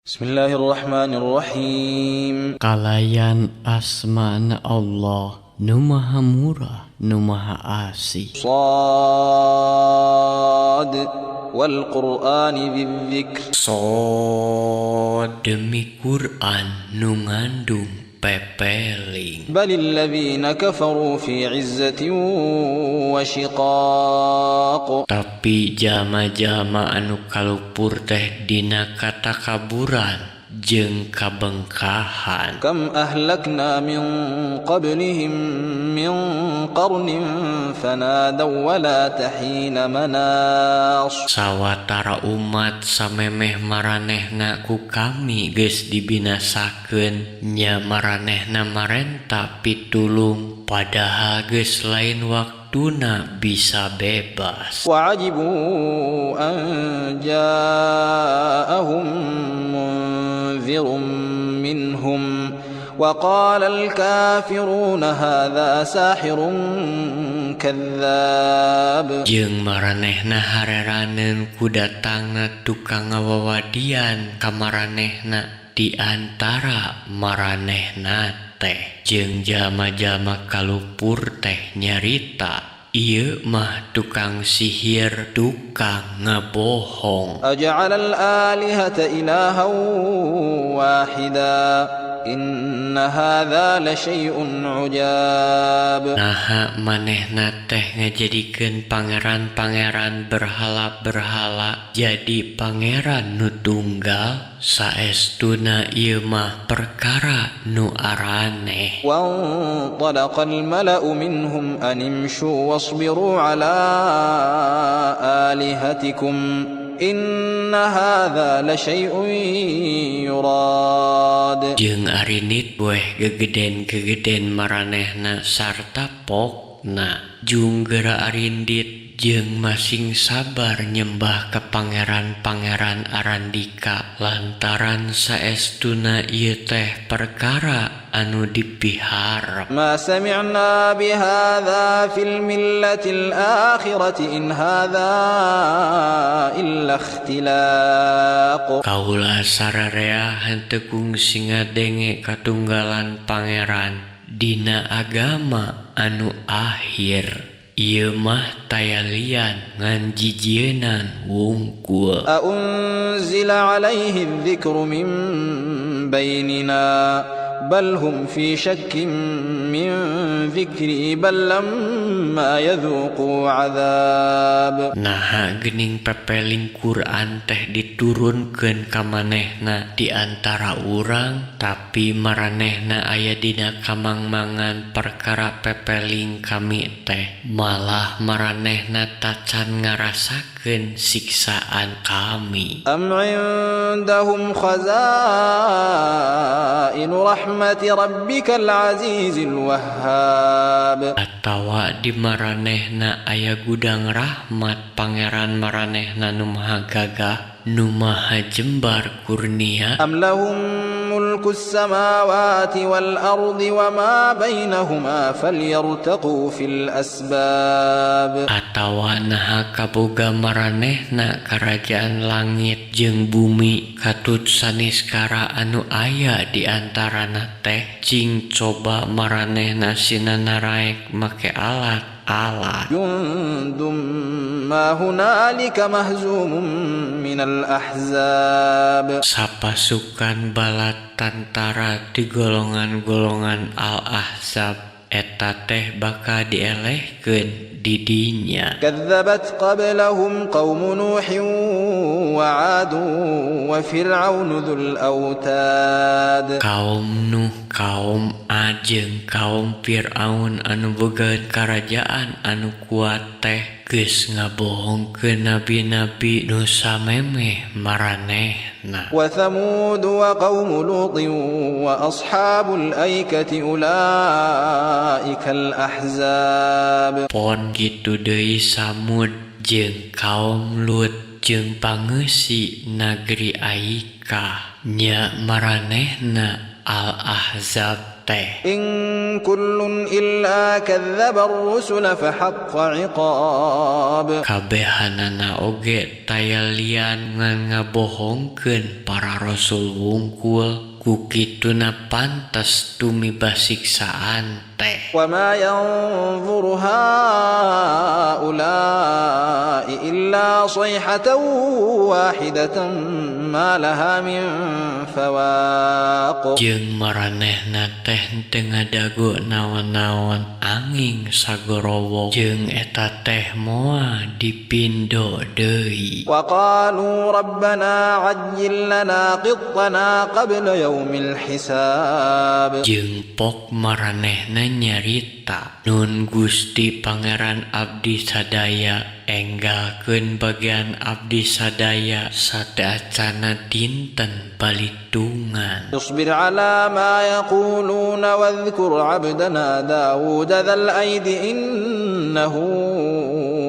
Bismillahirrahmanirrahim. Kalayan asmana Allah nu maha murah nu maha asih. ص والقرآن ذي الذكر. Sod, demi Quran nu ngandung pepeling. بل الذين كفروا في عزة وشقاق. Tapi jalma-jalma anu kalupur teh dina katakaburan jeung kabengkahan. كم أهلكنا من قبلهم من قرن فنادوا ولا حين مناص. Sawatara umat samemeh maranehna ku kami geus dibinasakeun, nya maranehna marenta pitulung padahal geus lain waktuna bisa bebas. وعجبوا أن جاءهم منذر منهم وقال الكافرون هذا ساحر كذاب. Jeung maranehna hareraneun ku datangna tukang ngawawadian ka maranehna di antara maranehna teh, jeung jalma-jalma kalupur teh nyarita, "Ieu mah tukang sihir, tukang ngabohong." أجعل الآلهة إلها واحدا إن هذا لشيء عجاب. Naha manehna teh ngajadikeun pangeran-pangeran berhala-berhala jadi pangeran nu tunggal? Saestuna ieu mah perkara nu araneh. وانطلق الملأ منهم أن امشوا واصبروا على آلهتكم إن هذا لشيء يراد. Jeung arindit weh gegeden-gegeden maranehna sarta pokna. "Jung geura arindit jeung masing sabar nyembah ka pangeran-pangeran arandika, lantaran saestuna ieu teh perkara anu dipiharep." ما سمعنا بهذا في الملة الآخرة إن هذا إلا اختلاق. Kaula sararea henteu kungsi ngadenge katunggalan pangeran dina agama anu akhir. Ieu mah taya lian ngan jijieunan wungkul. أأنزل عليه الذكر من بيننا بل هم في شك من ذكري بل لما يذوقوا عذاب. Naha geuning pepeling Quran teh diturunkeun ka manehna di antara urang, tapi maranehna aya dina kamangmangan perkara pepeling kami teh, malah maranehna tacan ngarasakeun siksaan kami. أم عندهم خزائن رحمة ربك العزيز الوهاب. Atawa di maranehna aya gudang rahmat pangeran maranehna nu maha gagah, nu maha jembar kurnia? أم لهم ملك السماوات والأرض وما بينهما فليرتقوا في الأسباب. Atawa naha kaboga maranehna karajaan langit jeung bumi katut saniskara anu aya di antarana teh? Cing coba maranehna sinanaraek make alat-alat. جند ما هنالك مهزوم من الأحزاب. Sapasukan bala tantara di golongan-golongan Al-Ahzab eta teh bakal dielehkeun di dinya. كذبت قبلهم قوم نوح وعاد وفرعون ذو الأوتاد. Kaum Nuh, kaum Ad jeung kaum Fir'aun anu boga karajaan anu kuat teh geus ngabohongkeun nabi-nabi nu samemeh maranehna. وثمود وقوم لوط وأصحاب الأيكة أولئك الأحزاب. Pon kitu deui Samud jeung kaum Lut jeung pangeusi nagri Aikah, nya maranehna Al-Ahzab. teh. إن كل إلا كذب الرسل فحق عقاب. Kabehanana oge taya lian ngan ngabohongkeun para rasul wungkul, ku kituna pantes tumiba siksaan teh. وما ينظر هؤلاء إلا صيحة واحدة ما لها من فواق. Jeung maranehna teh teu ngadago naon-naon anging sagorowok, jeung eta teh moal dipindo deui. وقالوا ربنا عجل لنا قطنا قبل يوم الحساب. Jeung pok maranehna nyarita, "Nun Gusti Pangeran abdi sadaya, enggalkeun bagian abdi sadaya sateuacanna dinten balitungan." اصبر على ما يقولون واذكر عبدنا داود ذا الأيد إنه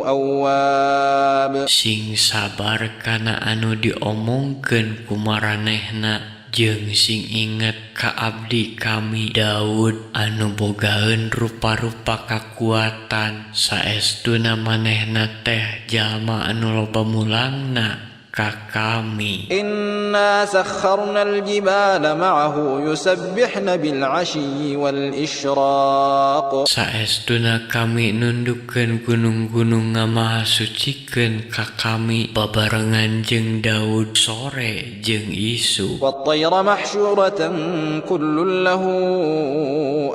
أواب. Sing sabar kana anu diomongkeun ku maranehna, jeung sing inget ka abdi kami Daud anu bogaeun rupa-rupa kakuatan, saestuna manehna teh jalma anu loba mulangna ka kami. إنا سخرنا الجبال معه يسبحن بالعشي والإشراق. Saestuna kami nundukkeun gunung-gunung ngamahasucikeun ka kami babarengan jeung Daud sore jeung isuk. والطير محشورة كل له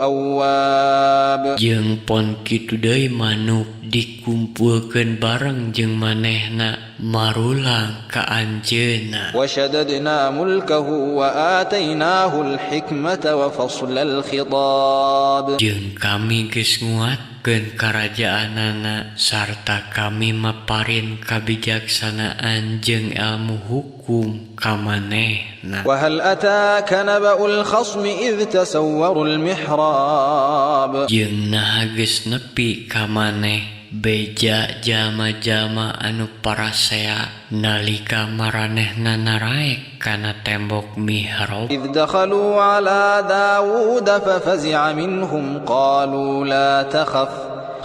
أواب. Jeung pon kitu deui manuk dikumpulkeun bareng jeung manehna marulang ka anjeunna. وشددنا ملكه وآتيناه الحكمة وفصل الخطاب. Jeung kami geus nguatkeun karajaanana sarta kami maparin kabijaksanaan jeung ilmu hukum ka manehna. وهل أتاك نبأ الخصم إذ تسوروا المحراب؟ Jeung naha geus nepi ka maneh beja jalma-jalma anu parasea nalika maranehna naraek kana tembok mihrab? إذ دخلوا على داود ففزع منهم قالوا لا تخف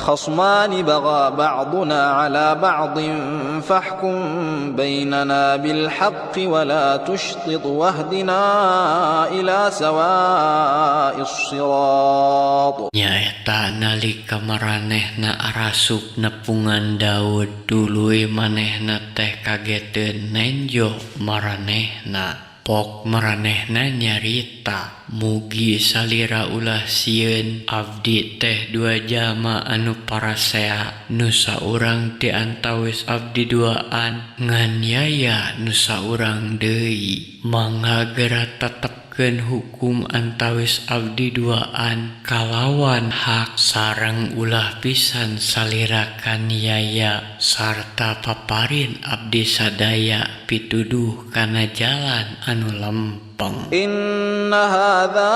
خصمان بغى بعضنا على بعض فاحكم بيننا بالحق ولا تشطط واهدنا إلى سواء الصراط. Nyaeta nalika maranehna arasup nepungan Daud, tuluy manehna teh kageteun nenjo maranehna. Pok maranehna nyarita, "Mugi salira ulah sieun, abdi teh dua jalma anu parasea, nu saurang ti antawis abdi duaan nganiaya nu saurang deui. Mangga gera tetepkeun hukum antawis abdi duaan kalawan hak, sareng ulah pisan salira kaniaya, sarta paparin abdi sadaya pituduh kana jalan anu lempeng." إن هذا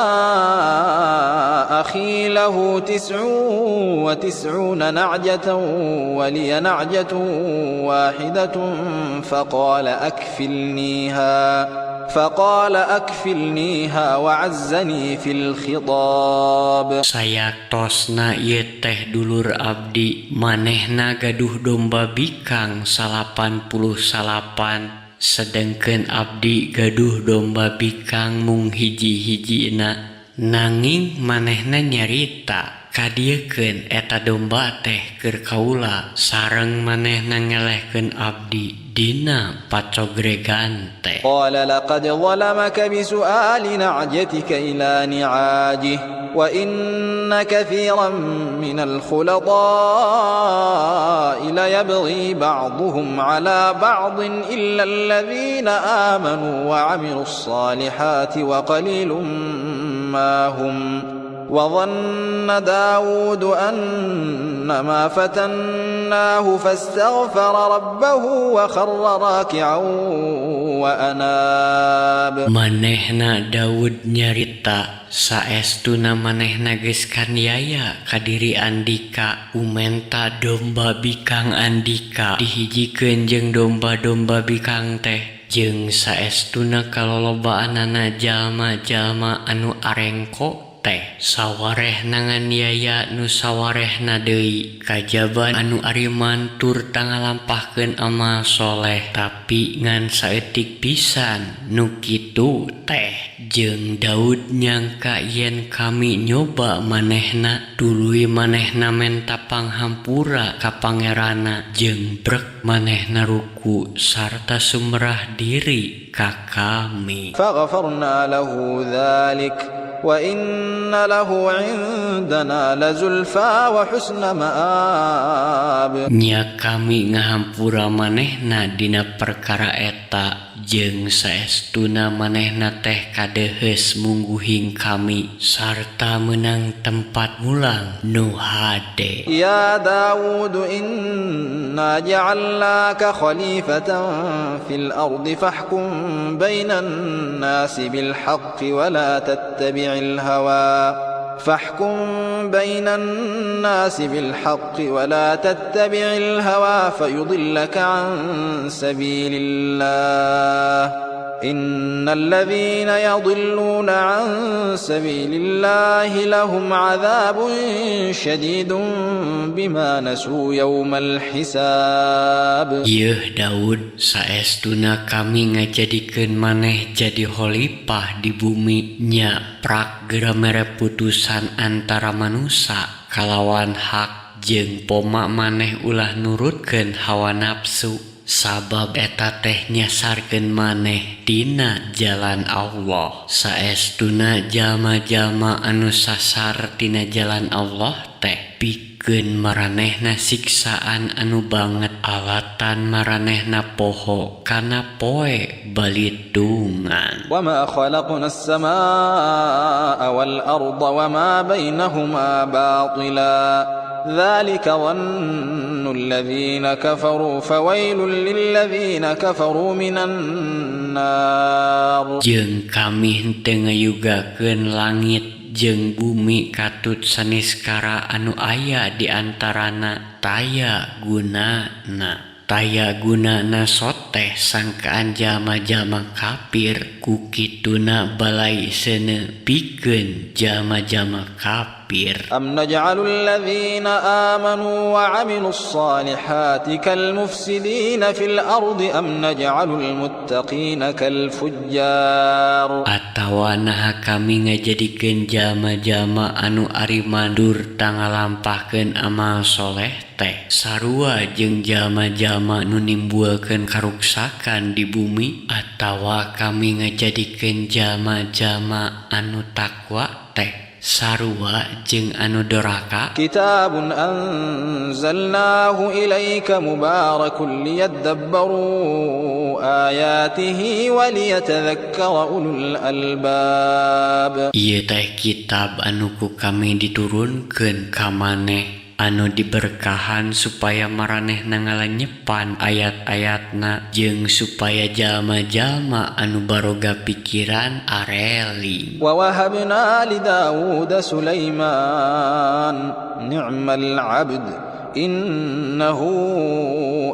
أخي له 99 نعجة ولي نعجة واحدة فقال أكفلنيها وعزني في الخطاب. Sayaktosna ieu teh dulur abdi, manehna gaduh domba bikang 99, sedengkeun abdi gaduh domba bikang mung hiji-hijina. Nanging manehna nyarita, "Kadieukeun eta domba teh keur kaula," sareng manehna ngelehkeun abdi dina pacogregan teh. قال لقد ظلمك بسؤال نعجتك إلى نعاجه وإن كثيرا من الخلطاء ليبغي بعضهم على بعض إلا الذين آمنوا وعملوا الصالحات وقليل ما هم. وظن داود أنما فتناه فاستغفر ربه وخر راكعا وأناب. Manehna Daud nyarita, "Saestuna manehna geus kaniaya ka diri andika ku menta domba bikang andika dihijikeun jeung domba-domba bikang teh, jeung saestuna kalolobaanana jalma-jalma anu arengko teh sawarehna nganiaya nu sawarehna deui kajaba anu ariman turta ngalampahkeun amal soleh tapi ngan saeutik pisan nu kitu teh. Jeung Daud nyangka yen kami nyoba manehna tuluy manehna menta panghampura ka pangeranna jeung brek manehna ruku sarta sumerah diri ka kami. Faghfarna lahu dzalik wa inna lahu 'indana lazulfa wa husna ma'ab. Nya kami ngahampura manehna dina perkara eta jeung saestuna manehna teh kadehes mungguhing kami sarta menang tempat mulang nu hade. Ya Daud inna ja'alnaka khalifatan fil ardi fahkum bainan nasi bil haqqi wa la tattabi'il hawa فاحكم بين الناس بالحق ولا تتبع الهوى فيضلك عن سبيل الله إن الذين يضلون عن سبيل الله لهم عذاب شديد بما نسوا يوم الحساب. Yeuh Daud, saestuna kami ngajadikeun maneh jadi khalifah di bumi nya prak geura mere putusan antara manusia kalawan hak jeung poma maneh ulah nurutkeun hawa nafsu sabab eta teh nyasarkeun maneh dina jalan Allah. Saestuna jalma-jalma anu sasar tina jalan Allah teh pikeun maranehna siksaan anu banget alatan maranehna poho kana poe balitungan. Wa ma khalaqna as-samaa'a wal arda wa ma bainahuma batila ذلك ظن الذين كفروا فويل للذين كفروا من النار. Jeung kami henteu ngayugakeun langit jeung bumi katut saniskara anu aya di antarana taya gunana. Taya gunana soteh sangkaan jalma-jalma kafir ku kituna balai seuneu pikeun jalma-jalma kafir. Am naj'alul ladzina amanu wa 'amilus solihati kal mufsidina fil ardi am naj'alul muttaqina kal fujjar. Atawa naha kami ngajadikeun jalma-jalma anu ariman turta ngalampahkeun amal soleh teh sarua jeung jalma-jalma nu nimbulkeun karuksakan di bumi, atawa kami ngajadikeun jalma-jalma anu takwa teh sarua jeung anu doraka. Kitabun anzalnahu ilaika mubarakun liyadabbaru ayatihi wa liyatadhakkara ulul albab. Ieu teh kitab anu ku kami diturunkeun ka maneh anu diberkahan supaya maranehna ngalanyepan ayat-ayatna jeung supaya jalma-jalma anu baroga pikiran areling. Wa wahabna li Daud Sulaiman ni'mal 'abd innahu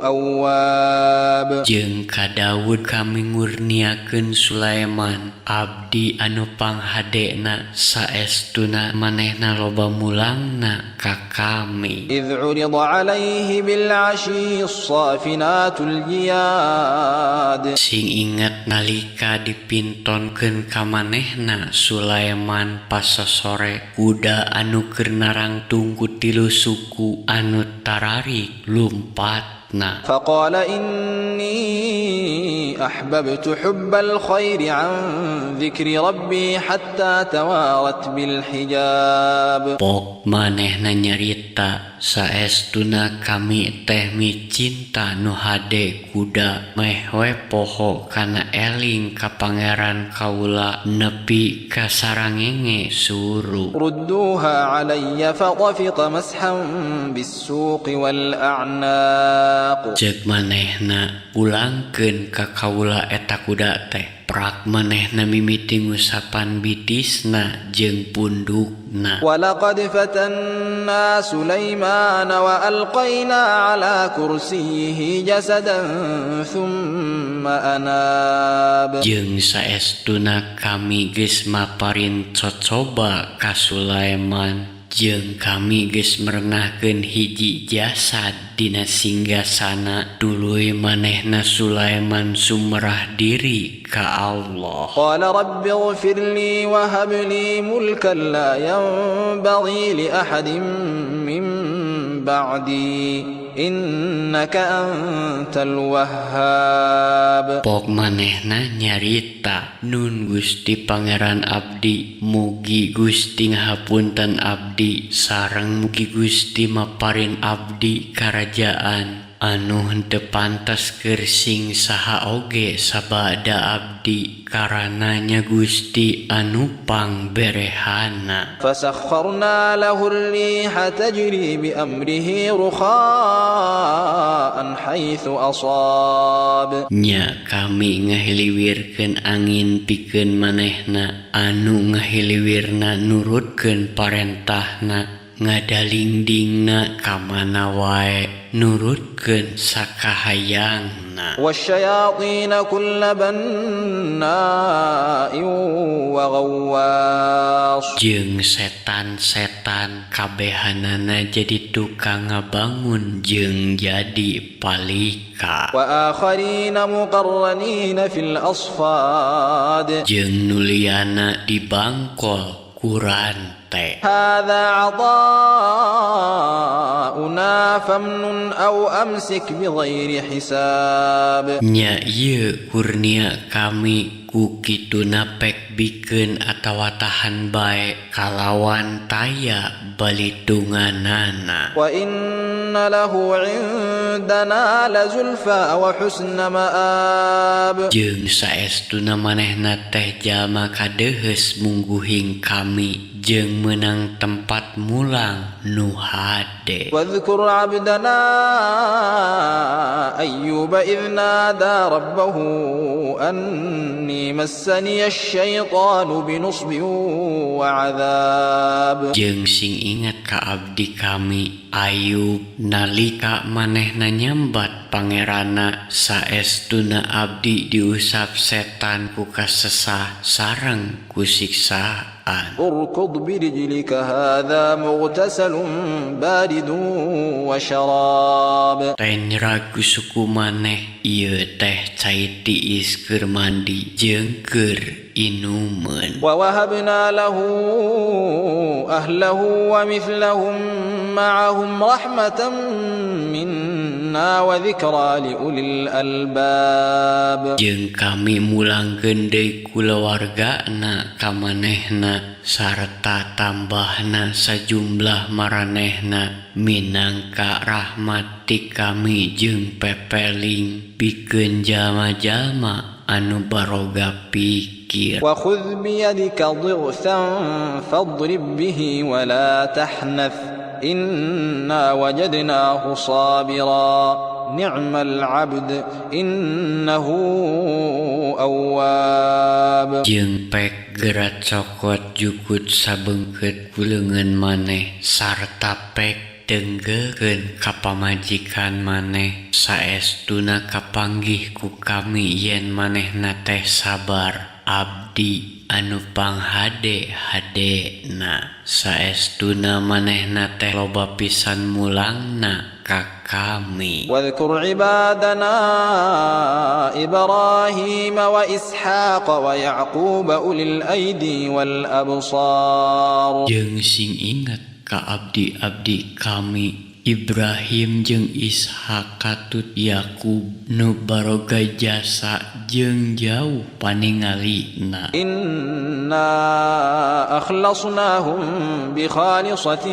awwab. Jeung ka Daud kami ngurniakeun Sulaiman abdi anu panghadena saestuna manehna loba mulangna ka kami. Idz urida alaihi bil 'ashyi as-safinatul jiyad. Sing inget nalika dipintonkeun ka manehna Sulaiman pas sosore kuda anu keur narangtung ku tilu suku anu tararik lumpatna. Faqala inni ahbabtu hubbal khairi an dzikri rabbi hatta tawarat bil hijab. Pok manehna nyarita saestuna kami teh micinta nu hade kuda meh we poho kana eling ka pangeran kaula nepi ka sarangenge suru. Rudduha alayya fatafiqa mashan bis-suqi wal a'naq. Ceuk manehna pulangkeun ka kaula eta kuda teh. Prak manehna mimiti ngusapan bitisna jeung pundukna. ولقد فتنا سليمان وألقينا على كرسيه جسدا ثم أناب. Jeung saestuna kami geus maparin cocoba ka Sulaiman jeung kami geus merenahkeun hiji jasad dina singgasana, tuluy manehna Sulaiman sumerah diri ka Allah. قال رب اغفر لي وهب لي ملكا لا ينبغي لأحد من بعدي إنك أنت الوهاب. Pok manehna nyarita, "Nun Gusti Pangeran abdi, mugi Gusti ngahapunten abdi sareng mugi Gusti maparin abdi karajaan anu henteu pantes keur sing saha oge sabada abdi, karananya Gusti anu pangberehana." فسخرنا له الريح تجري بأمره رخاء حيث أصاب. Nya kami ngahiliwirkeun angin pikeun manehna anu ngahiliwirna nurutkeun parentahna, ngadalingdingna ka mana wae nurutkeun sakahayangna. والشياطين كل بناء وغواص. Jeung setan-setan kabehanana jadi tukang ngabangun jeung jadi palika. وآخرين مقرنين في الأصفاد. Jeung nu lianna dibangkol ku rante. هذا عطاؤنا فامنن أو أمسك بغير حساب. Nya ieu kurnia kami, ku kituna pek bikeun atawa tahan bae kalawan taya balitunganana. وإن له عندنا لزلفى وحسن مآب. Jeung saestuna manehna teh jalma kadeuheus mungguhing kami jeung meunang tempat mulang nu hade. واذكر عبدنا أيوب إذ نادى ربه أني مسني الشيطان بنصب وعذاب. Jeung sing inget ka abdi kami Ayub nalika manehna nyambat Pangeranna, "Saestuna abdi diusap setan ku kasesah sareng ku siksaan." اركض برجلك هذا مغتسل بارد وشراب. Tenyrag ku suku maneh, ieu teh cai tiis keur mandi jeung keur inumeun. ووهبنا له أهله ومثلهم معهم رحمة منا وذكرى لأولي الألباب. Jeung kami mulangkeun deui kulawargana ka manehna sarta tambahna sajumlah maranehna minangka rahmat ti kami jeung pepeling pikeun jalma-jalma anu baroga pikir. وخذ بيدك ضغثا فاضرب به ولا تحنث إنا وجدناه صابرا نعم العبد إنه أواب. Jeung pek gera cokot jukut sabeungkeut ku leungeun maneh sarta pek denggelkeun ka pamajikan maneh, saestuna kapanggih ku kami yen manehna teh sabar, abdi anu panghade hadena, saestuna manehna teh loba pisan mulangna ka kami. واذكر عبادنا إبراهيم وإسحاق ويعقوب أولي الأيدي والأبصار. Jeung sing inget ka abdi-abdi kami Ibrahim jeung Ishak katut Yakub nu baroga jasa jeung jauh paningalina. إنا أخلصناهم بخالصة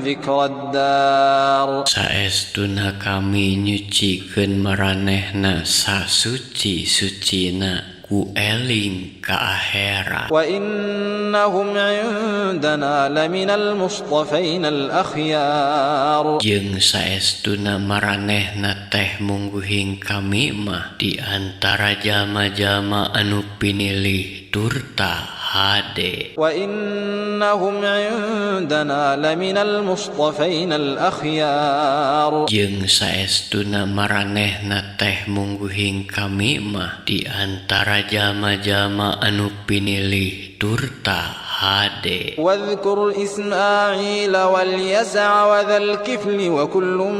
ذكرى الدار. Saestuna kami nyucikeun maranehna sasuci-sucina ku eling ka akhirat. Wa innahum 'indana laminal mustafainal akhyar. Jeung saestuna maranehna teh mungguhing kami mah di antara jalma-jalma anu pinilih turta hade. Wa innahum 'indana laminal mustafainal akhyar. Jeung saestuna maranehna teh mungguhing kami mah di antara jalma-jalma anu pinilih turta hade. Wadhkur Isma'il wal Yasa' wa dzal kifli wa kullum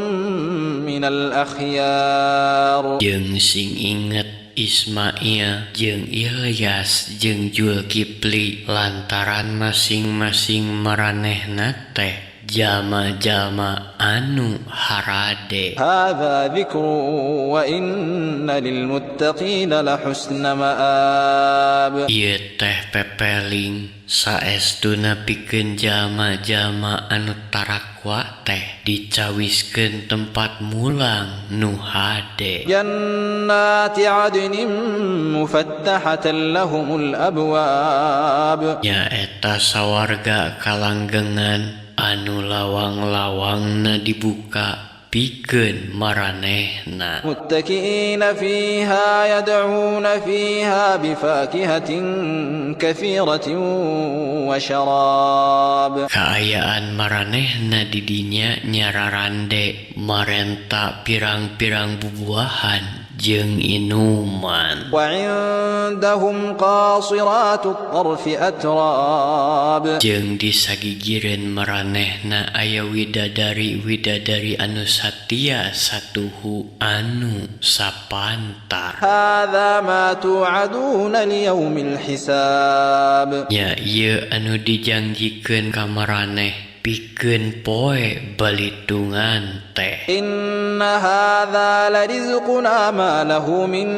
minal akhyar. Jeung sing inget Ismail jeung Ilyas jeung Zulkifli lantaran masing-masing maranehna teh jalma-jalma anu harade. Hadza dzikru wa inna lil muttaqina la husna ma'ab. Ieu teh pepeling saestuna pikeun jalma-jalma anu tarakwa teh dicawiskeun tempat mulang nu hade. Jannati adnin mufattahatan lahumul abwab. Nyaeta sawarga kalanggengan anu lawang-lawangna dibuka pikeun maranehna. Muttaki'ina fiha yad'una fiha bifakihatin katsiratin wa syarab. Kaayaan maranehna di dinya nyararande marenta pirang-pirang bubuahan jeung inuman. Wa 'indahum qasiratut tarfi atrab. Jeung disagigireun maranehna aya widadari-widadari anu satia satuhu anu sapantar. Hadza ma tu'aduna liyaumil hisab. Nya ieu anu dijangjikeun ka maraneh pikeun poe balitungan teh. Inna hadza larizquna ma lahu min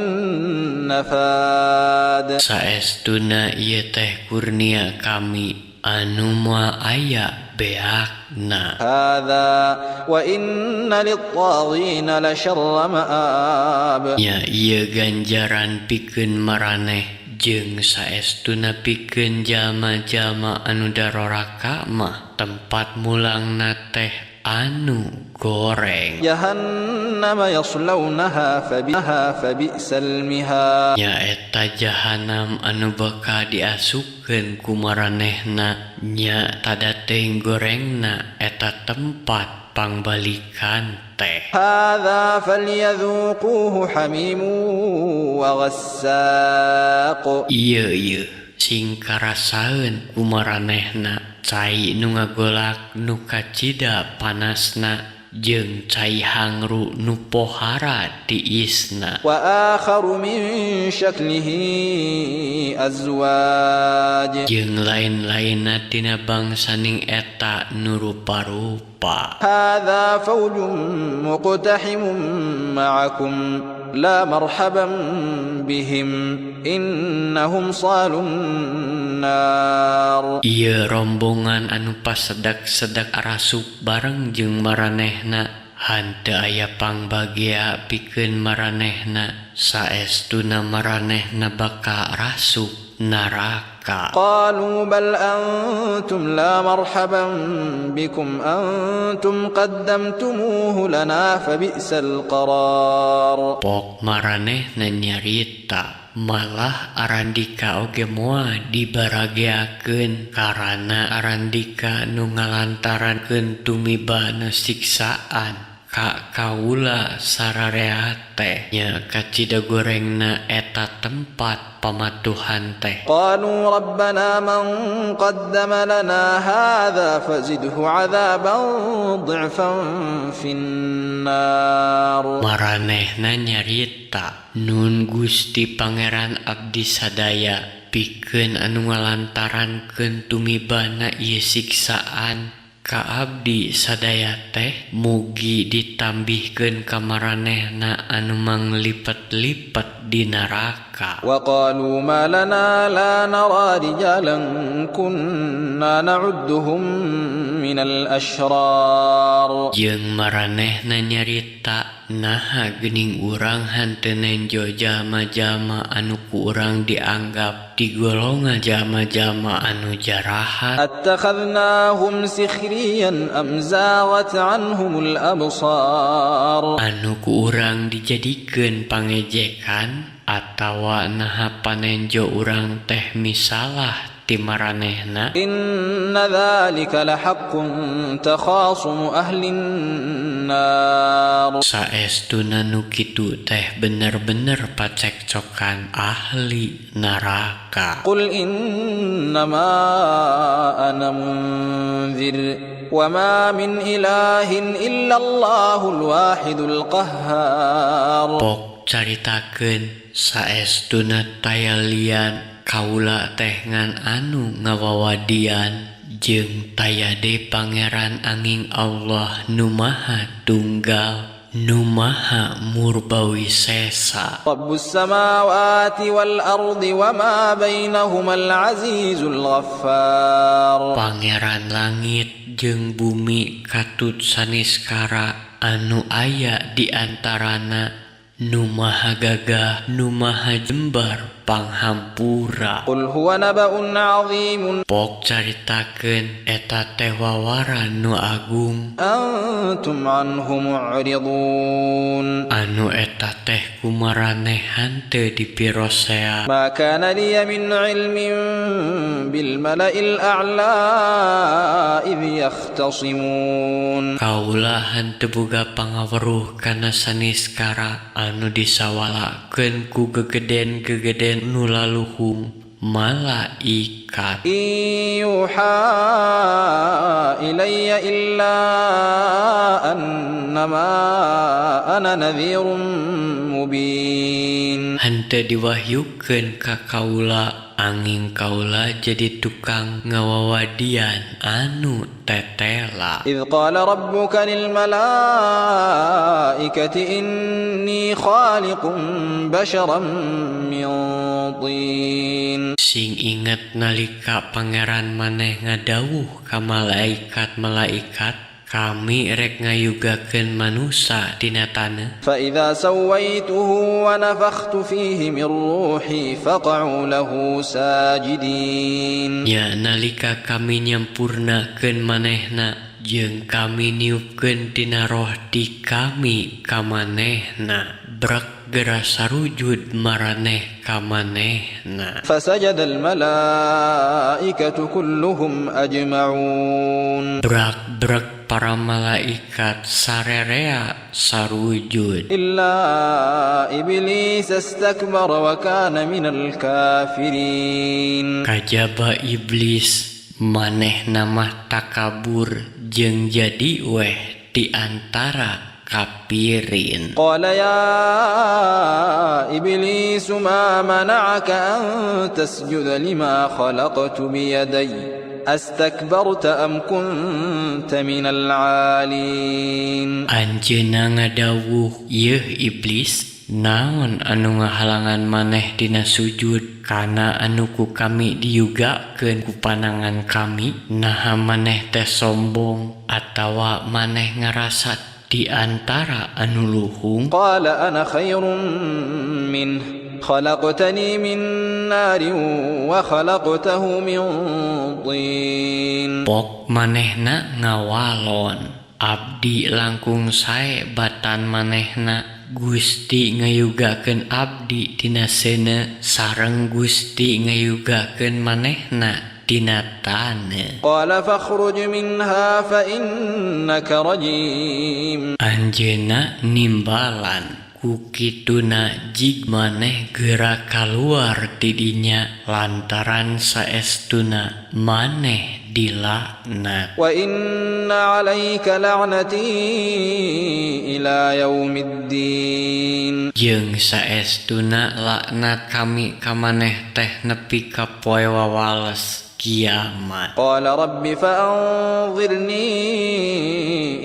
nafad. Saestuna ieu teh kurnia kami anu moal aya beakna. Hadza wa inna lit-taghina la syarra ma'ab. Nya ieu ganjaran pikeun maraneh jeung saestuna pikeun jalma-jalma anu daroraka mah tempat mulangna teh anu goreng. Jahannam yaslaunaha fabiha fabi'sal mihad. Nyaeta jahanam anu bakal diasupkeun ku maranehna nya tada teuing gorengna eta tempat pangbalikan teh. Hadza falyadhuquhu hamimun wa ghassaq. Ieu sing karasaeun ku maranehna cai nu ngagolak nu kacida panasna jeung cai hangru nu pohara tiisna. Wa akharu min syaklihi azwaj. Jeung lain-lainna tina bangsaning eta nu rupa-rupa. Hadza fawjun muqtahimun ma'akum la marhaban bihim innahum salun nar. Ieu rombongan anu pasedak-sedak arasup bareng jeung maranehna hanteu aya pangbagea pikeun maranehna saestuna maranehna bakal rasup neraka. Qalu bal antum la marhaban bikum antum qaddamtumuhu lana fabi'sal qarar. Pok maranehna nyarita malah arandika oge moal dibarageakeun karana arandika nu ngalantarankeun tumibana siksaan ka kaula sararea teh nya kacida gorengna eta tempat pamatuhan teh. Qalu rabbana man qaddama lana hadza fazidhu 'adzaban dhi'fan finnar. Maranehna nyarita nun Gusti Pangeran abdi sadaya pikeun anu ngalantarankeun tumibana ieu siksaan ka abdi sadaya teh mugi ditambihkeun ka maranehna anu manglipet-lipet di neraka. Wa qalu ma lana la nara rijalan kunna na'udduhum min من الأشرار. Jeung maranehna nyarita naha geuning urang henteu nenjo jalma-jalma anu ku urang dianggap di golongan jalma-jalma anu jarahat. أتخذناهم سخريا أم زاغت عنهم الأبصار. Anu ku urang dijadikeun pangejekan atawa naha panenjo urang teh misalah ti maranehna. إن ذلك لحق تخاصم أهل النار. Saestuna nu kitu teh bener-bener pacekcokan ahli neraka. قل إنما أنا منذر وما من إله إلا الله الواحد القهار. Pok caritakeun saestuna taya lian kaula teh ngan anu ngawawadian jeung taya deui pangeran anging Allah nu maha tunggal nu maha murbawisesa. رب السماوات والأرض وما بينهما العزيز الغفار. Pangeran langit jeung bumi katut saniskara anu aya di antarana nu maha gagah nu maha jembar panghampura. قل هو نبأ عظيم. Pok caritakeun eta teh wawaran nu agung. أنتم عنه معرضون. Anu eta teh kumaraneh henteu dipirosea. ما كان لي من علم بالملأ الأعلى إذ يختصمون. Kaula henteu boga pangaweruh kana saniskara anu disawalakeun ku gegeden-gegeden nu laluhung malaikat. إن يوحى إلي إلا أنما أنا نذير مبين. Henteu diwahyukeun ka kaula anging kaula jadi tukang ngawawadian anu tetela. إذ قال ربك للملائكة إني خالق بشرا من طين. Sing inget nalika pangeran maneh ngadawuh ka malaikat-malaikat kami rek ngayugakeun manusa tina taneuh. فإذا سويته ونفخت فيه من روحي فقعوا له ساجدين. Nya nalika kami nyampurnakeun manehna jeung kami niupkeun tina roh di kami ka manehna brek geura sarujud maraneh ka manehna. فسجد الملائكة كلهم أجمعون. Brak-brek para malaikat sarerea sarujud. إلا إبليس استكبر وكان من الكافرين. Kajaba iblis manehna mah takabur jeung jadi weh di antara kapirin. قال يا إبليس ما منعك أن تسجد لما خلقت بيدي أستكبرت أم كنت من العالين. Anjeunna ngadawuh, yeuh iblis, naon anu ngahalangan maneh dina sujud kana anu ku kami diyugakeun ku panangan kami? Naha maneh teh sombong atawa maneh ngarasa di antara anu luhung? قال أنا خير منه خلقتني من نار وخلقته من طين. Pok manehna ngawalon, abdi langkung sae batan manehna. Gusti ngayugakeun abdi tina seuneu sareng Gusti ngayugakeun manehna tina taneuh. قال فاخرج منها فإنك رجيم. Anjeunna nimbalan, ku kituna jig maneh geura kaluar ti dinya lantaran saestuna maneh dilaknat. وإن عليك لعنتي إلى يوم الدين. Jeung saestuna laknat kami ka maneh teh nepi ka poe wawales kiamat. قال رب فأنظرني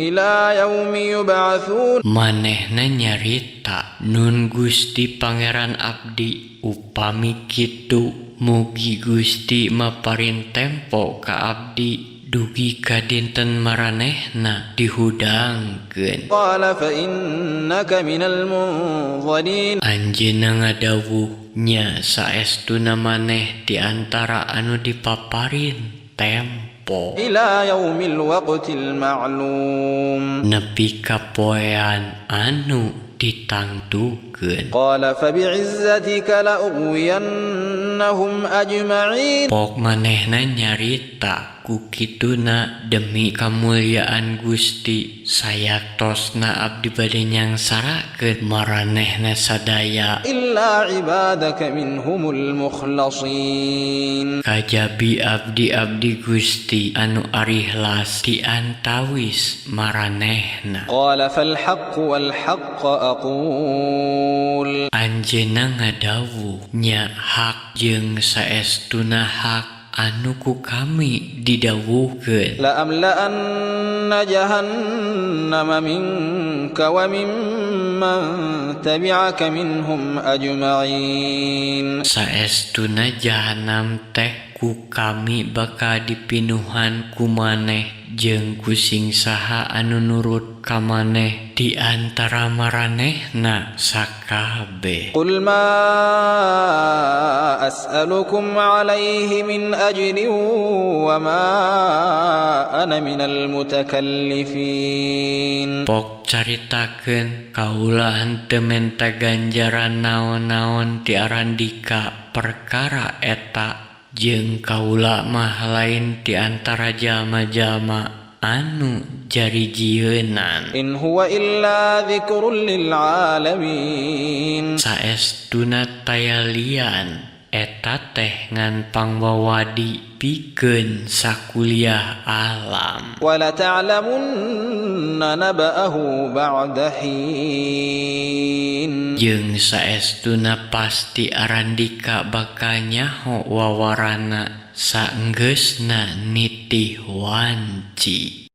إلى يوم يبعثون. Manehna nyarita, nun Gusti Pangeran abdi, upami kitu mugi Gusti maparin tempo ka abdi Dugi ka dinten maranehna dihudangkeun. قال فإنك من المنظرين. Anjeunna ngadawuh, nya saestuna maneh di antara anu dipaparin tempo. إلى يوم الوقت المعلوم. Nepi ka poean anu ditangtukeun. قال فبعزتك لأغوينهم أجمعين. Pok manehna nyarita, ku kituna demi kamulyaan Gusti, sayaktosna abdi bade nyangsarakeun maranehna sadaya. إلا عبادك منهم المخلصين. Kajabi abdi-abdi Gusti anu arihlas di antawis maranehna. قال فالحق والحق أقول. Anjeunna ngadawuh, nya hak jeung saestuna hak anu ku kami didawuhkeun. لأملأن جهنم منك وممن تبعك منهم أجمعين. Saestuna jahanam teh ku kami bakal dipinuhan ku maneh jeung ku sing saha anu nurut ka maneh di antara maranehna sakabeh. قل ما أسألكم عليه من أجر وما أنا من المتكلفين. Pok caritakeun, kaula henteu menta ganjaran naon-naon ti arandika perkara eta jeung kaula mah lain di antara jalma-jalma anu jarijieunnan. إن هو إلا ذكر للعالمين. Saestuna taya lian, eta teh ngan pangwawadi pikeun sakuliah alam. ولتعلمن نبأه بعد حين. Jeung saestuna pasti arandika bakal nyaho wawarana saenggeusna nitih wanci.